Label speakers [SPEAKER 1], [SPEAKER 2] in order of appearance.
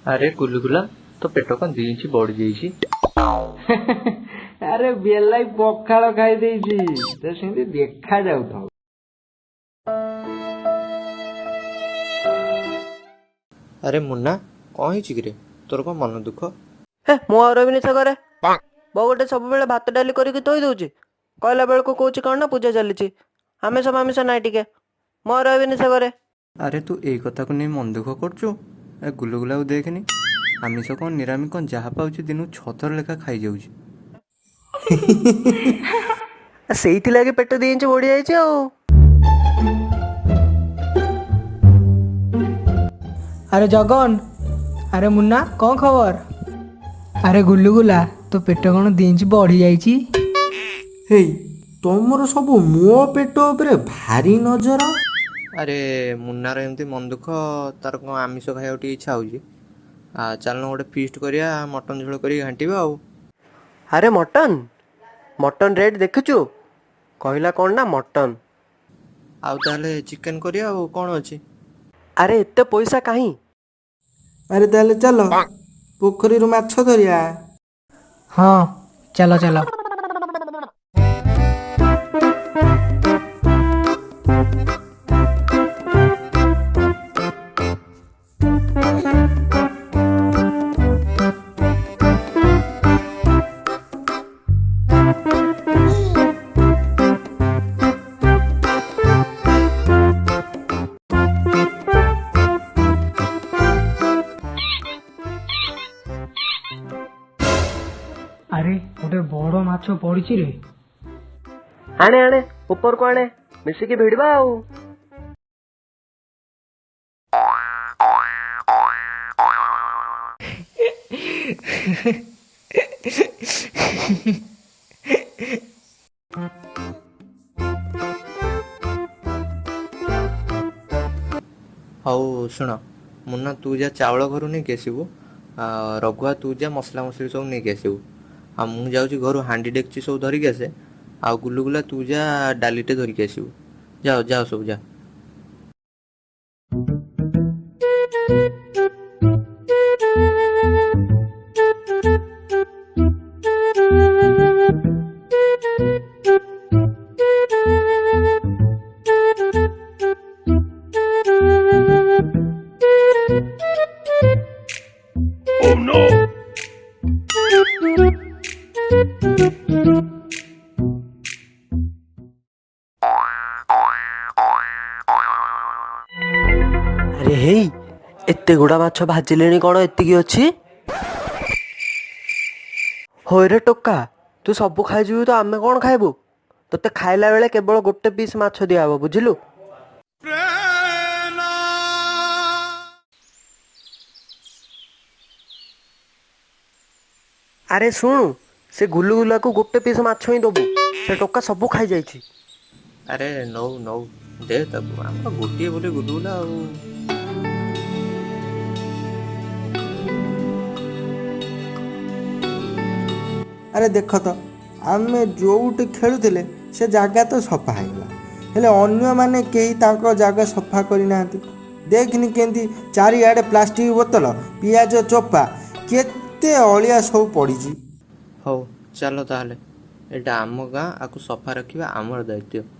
[SPEAKER 1] ଆରେ ଗୁଲୁଗୁଲା, ତୋ ପେଟ କଣ 2 ଇଞ୍ଚ ବଢି ଯାଇଛି?
[SPEAKER 2] ଆରେ ବେଲାଇ ପଖାଳ ଖାଇ ଦେଇଛି ତ ସେମିତି ଦେଖା ଯାଉଥାଉ।
[SPEAKER 1] ଆରେ ମୁନ୍ନା, କଣ ହେଇଛି କିରେ? ତୋର କଣ ମନ ଦୁଃଖ?
[SPEAKER 3] ହେ, ମୁଁ ଆଉ ରହିବିନି ସେ ଘରେ। ବୋଉ ଗୋଟେ ସବୁବେଳେ ଭାତ ଡାଲି କରିକି ଥୋଇ ଦଉଛି, କହିଲା ବେଳକୁ କହୁଛି କ'ଣ ନା ପୂଜା ଚାଲିଛି, ଆମିଷ ମାମିଷ ନାହିଁ ଟିକେ। ମୁଁ ଆଉ ରହିବିନି ସେ ଘରେ।
[SPEAKER 1] ଆରେ ତୁ ଏଇ କଥାକୁ ନେଇ ମନ ଦୁଃଖ କରୁଛୁ? ଏ ଗୁଲୁଗୁଲାକୁ ଦେଖେନି, ଆମିଷ କଣ ନିରାମିଷ କଣ ଯାହା ପାଉଛି ଦିନକୁ 6 ଥର ଲେଖା ଖାଇଯାଉଛି।
[SPEAKER 3] ସେଇଥିଲାଗି ପେଟ 2 ଇଞ୍ଚ ବଢି ଯାଇଛି ଆଉ।
[SPEAKER 4] ଆରେ ଜଗନ, ଆରେ ମୁନ୍ନା, କଣ ଖବର? ଆରେ ଗୁଲୁଗୁଲା, ତୋ ପେଟ କଣ 2 ଇଞ୍ଚ ବଢି ଯାଇଛି?
[SPEAKER 5] ହେଇ, ତମର ସବୁ ମୋ ପେଟ ଉପରେ ଭାରି ନଜର।
[SPEAKER 1] ଆରେ ମୁନ୍ନାର ଏମିତି ମନ ଦୁଃଖ, ତାର କଣ ଆମିଷ ଖାଇବାକୁ ଟିକେ ଇଚ୍ଛା ହଉଛି। ଚାଲୁନ ଗୋଟେ ଫିଷ୍ଟ କରିବା, ମଟନ ଝୋଳ କରିକି ଘାଣ୍ଟିବା ଆଉ।
[SPEAKER 3] ଆରେ ମଟନ ରେଟ୍ ଦେଖିଛୁ? କହିଲା କ'ଣ ନା ମଟନ।
[SPEAKER 1] ଆଉ ତାହେଲେ ଚିକେନ କରିବା, ଆଉ କଣ ଅଛି?
[SPEAKER 3] ଆରେ ଏତେ ପଇସା କାହିଁ?
[SPEAKER 5] ଆରେ ତାହେଲେ ଚାଲ ପୋଖରୀରୁ ମାଛ ଧରିବା।
[SPEAKER 4] ହଁ ଚାଲ ଚାଲ। ଆରେ ଗୋଟେ ବଡ ମାଛ ପଡିଛି ରେ।
[SPEAKER 3] ଆଣେ ଆଣେ, ଉପରକୁ ଆଣେ, ମିଶିକି ଭିଡ଼ିବା ଆଉ।
[SPEAKER 1] ହଉ ଶୁଣ ମୁନ୍ନା, ତୁ ଯା ଚାଉଳ ଘରୁ ନେଇକି ଆସିବୁ, ରଘୁଆ ତୁ ଯା ମସଲା ମସଲି ସବୁ ନେଇକି ଆସିବୁ, ଆଉ ମୁଁ ଯାଉଛି ଘରୁ ହାଣ୍ଡି ଡେକ୍ଚି ସବୁ ଧରିକି ଆସେ, ଆଉ ଗୁଲୁଗୁଲା ତୁ ଯା ଡାଲିଟେ ଧରିକି ଆସିବୁ। ଯାଅ ଯାଅ ସବୁ ଯା।
[SPEAKER 3] ଆରେ ହେଇ, ଏତେ ଗୁଡ଼ା ମାଛ ଭାଜିଲେଣି, କ'ଣ ଏତିକି ଅଛି? ହଇରେ ଟୋକା, ତୁ ସବୁ ଖାଇଯିବୁ ତ ଆମେ କ'ଣ ଖାଇବୁ? ତୋତେ ଖାଇଲା ବେଳେ କେବଳ ଗୋଟେ ପିସ୍ ମାଛ ଦିଆହବ, ବୁଝିଲୁ? ଆରେ ଶୁଣୁ, ସେ ଗୁଲୁଗୁଲାକୁ ଗୋଟେ ପିସ୍ ମାଛ ହିଁ ଦବୁ, ସେ ଟୋକା ସବୁ ଖାଇଯାଇଛି।
[SPEAKER 1] ଆରେ ନଉ ନଉ, ଦେ ତାକୁ, ଆମର ଗୋଟିଏ ବୋଲି ଗୁଲୁଗୁଲା ଆଉ।
[SPEAKER 5] ଆରେ ଦେଖ ତ, ଆମେ ଯୋଉଠି ଖେଳୁଥିଲେ ସେ ଜାଗା ତ ସଫା ହେଇଗଲା, ହେଲେ ଅନ୍ୟମାନେ କେହି ତାଙ୍କ ଜାଗା ସଫା କରିନାହାନ୍ତି। ଦେଖିନି କେମିତି ଚାରିଆଡ଼େ ପ୍ଲାଷ୍ଟିକ ବୋତଲ, ପିଆଜ ଚୋପା, କେତେ ଅଳିଆ ସବୁ ପଡ଼ିଛି।
[SPEAKER 1] ହଉ ଚାଲ ତାହେଲେ, ଏଇଟା ଆମ ଗାଁ, ଆକୁ ସଫା ରଖିବା ଆମର ଦାୟିତ୍ୱ।